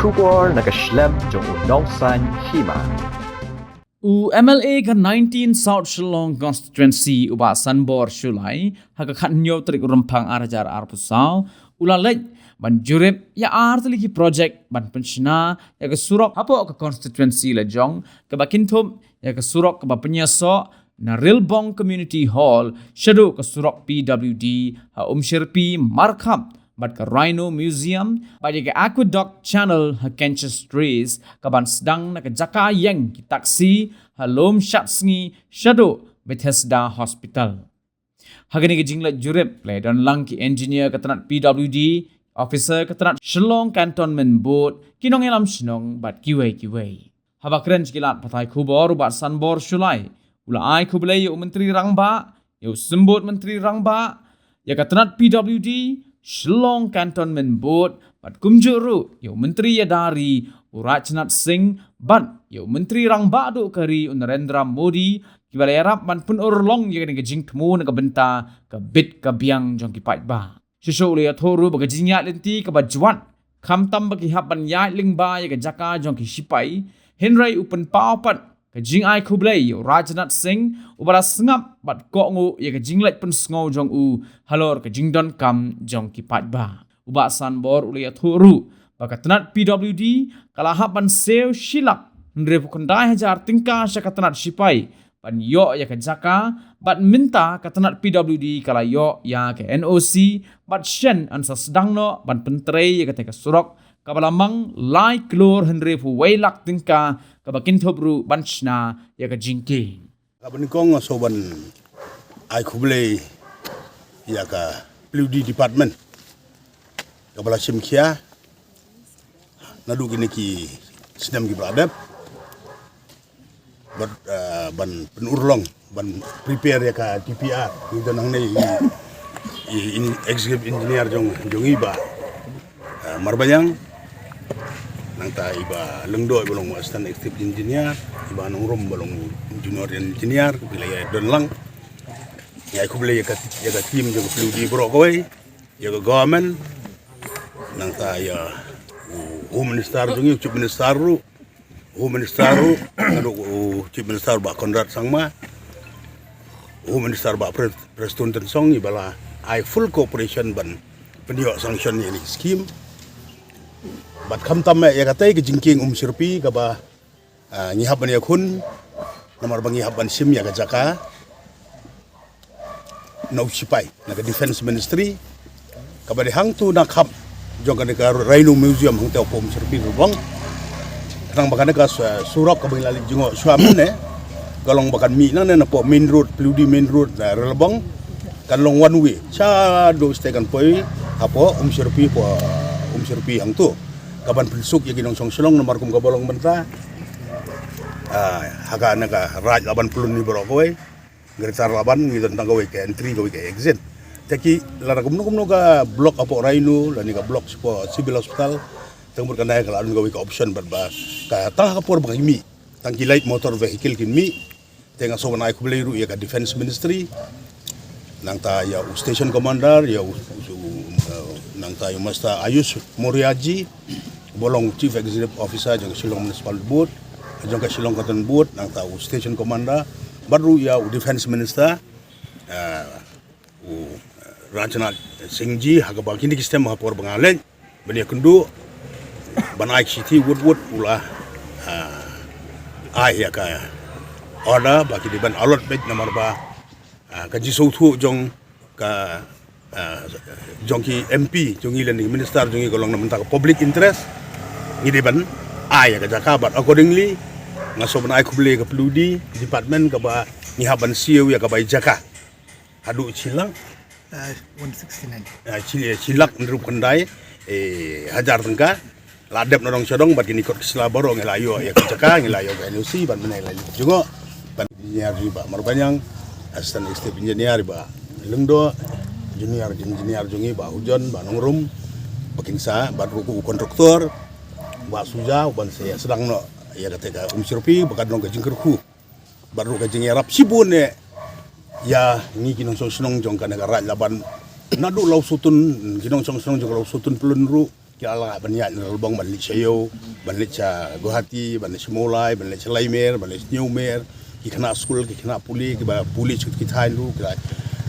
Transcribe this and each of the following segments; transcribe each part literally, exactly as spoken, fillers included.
Khubor na ka shlem jong u Nongsaiñ Hima. U M L A ka nineteen South Shillong Constituency u Bah Sanbor Shullai, ha ka khathynñiew tarik Rymphang ar hajar arphew saw, u la leit ban jurip ïa ar tylli ki project ban pynshna ïa ka surok hapoh ka constituency la jong, kaba kynthup ïa ka surok kaba pynïasoh na Rilbong Community Hall shaduh ka surok P W D ha Umshyrpi Markhap, bad ka Rhino Museum, bad ïa ka Aqueduct Channel ha Kenches Terrace, kaban sdang na ka jaka ïeng ki taxi ha Lum Shatsngi shaduh Bethesda Hospital. Ha kane ka jingleit jurip la ïadon lang ki engineer ka tnat P W D, officer ka tnat Shillong Cantonment Board, ki nongïalam shnong bad kiwei kiwei. Haba kren sha ki lad pathai khubor u Bah Sanbor Shullai u la ai khublei ïa u Myntri Rangbah, ïa u Symbud Myntri Rangbah, ïa ka tnat P W D, Shillong Cantonment Board, bad kumjuh ruh ïa u Myntri ïada ri u Rajnath Singh, bad ïa u Myntri Rangbah duh ka ri u Narendra Modi, kiba la ïarap ban pynurlong ïa kane ka jingthmu na ka bynta ka bit ka biang jong ki paidbah. Shisha u la ïathuh ruh ba ka jingïaid lynti kaba jwat, khamtam ba ki hap ban ïaid lyngba ïa ka jaka jong ki shipai, hynrei u pynpaw pat ka jingai khublei ïa u Rajnath Singh, uba la sngap bad kohnguh ïa ka jingleit pynsngew jong u halor ka jingdonkam jong ki paidbah. U Bah Sanbor u la ïathuh ruh ba ka tnat P W D ka la hap ban siew shi lak hynriewphew khyndai hajar tyngka sha ka tnat shipai ban ïoh ïa ka jaka, bad mynta ka tnat P W D ka la ïoh ïa ka N O C, bad shen yn sa sdang noh ban pyntrei ïa kata ka surok, kaba la mang lai klur hynriewphew wei lak tyngka, kaba kynthup ruh ban shna ïa ka jingkieng. Kaba nyngkong nga sngewbha ban ai khublei ïa ka P W D department, kaba la shim khia naduh kine ki snem kiba la dep. Bad, ah, ban pynurlong, ban prepare ïa ka D P R. Ngi don hangne i, i, i executive engineer jong, jong i Bah, ah, Marbaniang. Nangta i Bah Lyngdoh i ba long assistant executive engineer, i Bah Nongrum ba long junior engineer, ki la ïa don lang. Ngi ai khublei ïa ka, ïa ka team jong ka P W D baroh kawei, ïa ka government. Nangta ïa u Home Minister jong i, u Chief Minister ruh. Home Minister ruh, naduh u Chief Minister Bah Conrad Sangma, Home Minister Bah Pre-, Prestone Tynsong, i ba la ai full cooperation ban pynïoh sanction ïa kane ka scheme. Bad khamtam eh ïa katei ka jingkieng Umshyrpi kaba, ah, ngi hap ban ïakhun, namar ba ngi hap ban shim ïa ka jaka na u shipai, na ka Defence Ministry, kaba dei hangto na khap jong kane ka Rhino Museum hangto ha Umshyrpi Rilbong. Khnang ba kane ka su-, surok kaba ngi la leit jngoh shuwa mynne, ka long ba kan mih nangne napoh main road, P W D main road, na Rilbong, kan long one way shaduh shatei kan poi hapoh Umshyrpi, hapoh Umshyrpi hangto. Kaban pynsuk ïa ki nongshong shnong namar kum kaba long mynta, ah, ha kane ka Raid Laban Pyllun hi baroh kawei. Greater Laban, ngi don tang kawei ka entry, kawei ka exit. Te ki, lada kumno kumno ka block hapoh Rhino, lane ka block shapoh Civil Hospital, tang mut ka nai ka la don kawei ka option bad ba ka tang ha ka por ba ka mih, tang ki light motor vehicle kin mih. Te nga sngewbha ban ai khublei ruh ïa ka Defence Ministry, nangta ïa u Station Commander, ïa u, u, u, uh, nangta ïa u Master Ayush Moriarty, ba long Chief Executive Officer jong ka Shillong Municipal Board, jong ka Shillong Canton Board, nangta u Station Commander, bad ruh ïa u Defence Minister, ah, u, ah, Rajnath Singh ji, ha kaba kine ki snem ha por ba nga leit ban ïakynduh, ban ai shithi wut wut u la, ah, ai ïa ka order ba ki dei ban allot beit namar ba, ah, ka jingsngewthuh jong ka, ah, jong ki M P jong ngi lane minister jong ngi ka long na bynta ka public interest. Ngi dei ban ai ïa ka jaka bad accordingly nga sngewbha ban ai khublei ïa ka P W D department kaba ngi hap ban siew ïa ka bai jaka haduh shi lak, ah, one sixty-nine, ah, shi, shi lak hynriewphew khyndai, eh, hajar tyngka. La dep na dong sha dong bad kine ki kot ki sla baroh ngi la ïoh ïa ka jaka, ngi la ïoh ka N O C bad mynne la leit jngoh. Bad engineer jong i Bah Marbaniang, assistant executive engineer i Bah Lyngdoh, junior engineer jong i Bah Hujon, Bah Nongrum, ba kin sa, bad ruh u contractor Bah Suja, u ban sa ïa sdang noh ïa kata ka Umshyrpi ba kan long ka jingkyrkhu. Bad ruh ka jingïarap shibun eh ïa ngi ki nongshong shnong jong kane ka Raid Laban, naduh Lawsutun, ki nongshong shnong jong ka Lawsutun Pyllun ruh, Ki la lah ban ïaid na Larbong ban leit sha Ïew, ban leit sha Guwahati, ban leit sha Mawlai, ban leit sha Laimer, ban leit sha Newmer, ki khynnah skul, ki khynnah pule, kiba pule sha ki thaiñ ruh, ki la,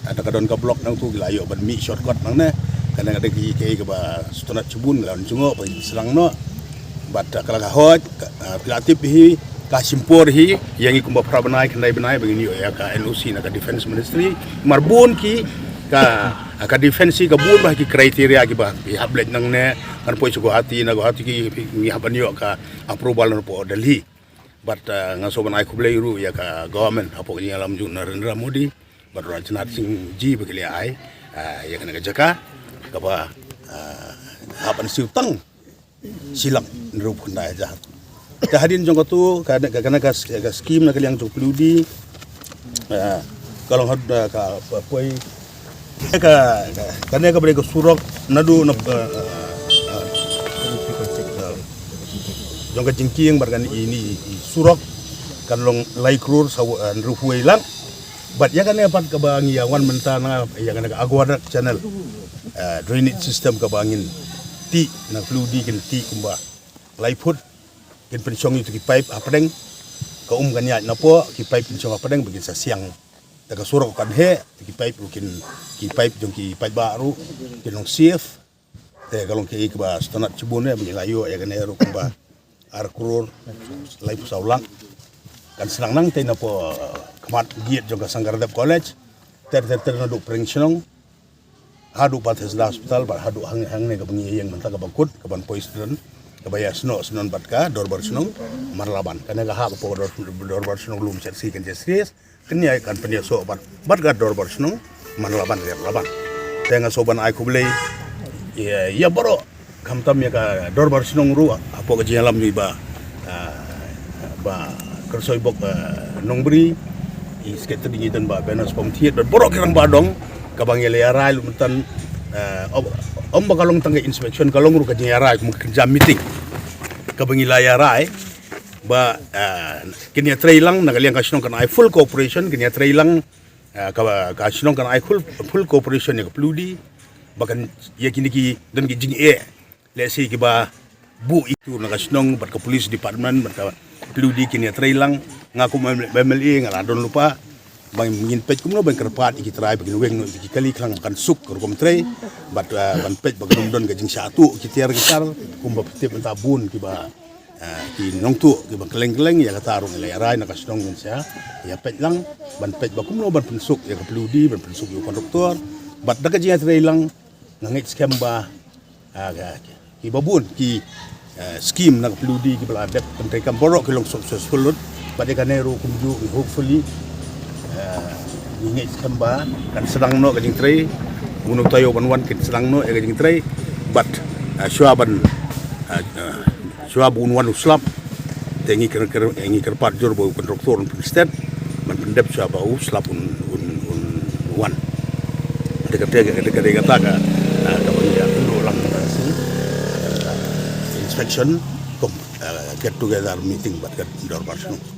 ah, da ka don ka block nangtu, ki la ïoh ban mih shortcut nangne. Kane ka dei ki, ki, kiba sngewtynnat shibun, ki la wan jngoh, ban sdang noh. Bad, ah, ka la ka hoi, ka, ah, phi la tip hi, ka shim por hi, ïa ngi kumba phra bnai, khyndai bnai, ba ngin ïoh ïa ka N O C na ka Defence Ministry. Namar bun ki, ka, ah, ka defence hi, ka bun bah ki criteria kiba, ki hap leit nangne, kan poi sha Guwahati, na Guwahati ki, ki, ngi hap ban ïoh ka approval na poi Delhi. Bad, ah, nga sngewbha ban ai khublei ruh ïa ka government, hapoh ka jingïalam jong u Narendra Modi, bad u Rajnath Singh ji ba ki la ai, ah, ïa kane ka jaka, kaba, ah, hap ban siew tang shilak hynriewphew khyndai hajar. Te hadien jong katu, ka, ka, kane ka, ka scheme na ka liang jong P W D, ah, ka long had, ah, ka, ka poi, ka, ka, kane ka brei ka surok, naduh na, ah, ah, ah, jong ka jingkieng bad kane i, i, i surok, kan long lai klur saw, ah, hynriewphew wei lak. Bad ïa kane pat kaba ngi ïa wan mynta na ïa kane ka Aguadak Channel, eh, drainage system kaba ngin tih na P W D kin tih kumba lai phut, kin pynshong ïa tu ki pipe hapdeng, ka um kan ïaid napoh, ki pipe pynshong hapdeng ba kin sa siang. Te ka surok kan heh, te ki pipe ruh kin, ki pipe jong ki paidbah ruh kin long safe. Te ka long kaei kaba sngewtynnat shibun, eh, ba ngi la ïoh ïa kane ruh kumba ar klur laiphew saw lak. Kan sdang nangtei napoh, eh, khmat gate jong ka Sangaradeb College. Ter ter ter naduh pdeng shnong haduh Bethesda Hospital bad haduh hang, hangne kaba ngi ïeng mynta kaba kut, kaban poi sdang, kaba ïasnoh sdang bad ka Dorbar Shnong Marlaban. Kane ka hap hapoh Dor-, Dorbar Shnong Lumshersi kan Jessias. Kane kan pynïasoh bad, bad ka Dorbar Shnong Marlaban, Riatlaban. Te nga sngewbha ban ai khublei ïa, ïa baroh, khamtam ïa ka Dorbar Shnong ruh, hapoh ka jingïalam jong i Bah, ah, Bah Kyrsoibok, ah, Nongbri, i Secretary jong i don Bah Benos Pamthied, bad baroh ki rangbah dong, kaba ngi la ïarai lut mynta, ah, ym, ym ba ka long tang ka inspection, ka long ruh ka jingïarai, kum ka jam meeting. Kaba ngi la ïarai, ba, ah, kin ïatrei lang, na ka liang ka shnong kan ai full cooperation, kin ïatrei lang, ah, ka, ka shnong kan ai full, full cooperation ïa ka P W D, ba kan ïa kine ki don ki jingeh. Lehse kiba buh itu na ka shnong, bad ka police department, bad ka P W D kin ïatrei lang, nga kum M L A nga la don lypa, ba ngin peit kumno ban kyrpad ïa ki trai, ba kin weng noh ïa ki kali khang ba kan suk ka rukom trei, bad, ah, ban peit ba kan ym don ka jingshah tuh ki tiar ki tar, kumba phi tip mynta bun kiba ah, ki nongtuh kiba kylleng kylleng, ïa kata ruh ngi la ïarai na ka shnong ngin sa ïa peit lang, ban peit ba kumno ban pynsuk ïa ka P W D, ban pynsuk ïa u kontraktor, bad da ka jingïatrei lang, nga ngeit skhem ba, ah, ka, kiba bun ki, ah, scheme na ka P W D kiba la dep pyntreikam baroh ki long successful lut, bad ïa kane ruh kumjuh, hopefully, ah, ngi ngeit skhem ba kan sdang noh ka jingtrei, uno taïew ban wan kin sdang noh ïa ka jingtrei, bad, ah, shuwa ban, ah, ah, shuwa ba un wan u slap, te ngi kyr, kyr, ngi kyrpad jur ba u kontraktor un pynsted, ban pyndep shuwa ba u slap un, un, un wan. Te ka, te ka, te ka, te kata ka, ah, kaba ngi ïa kynduh lang ka si, ah, inspection, kum, ah, get together meeting bad ka Dorbar Shnong.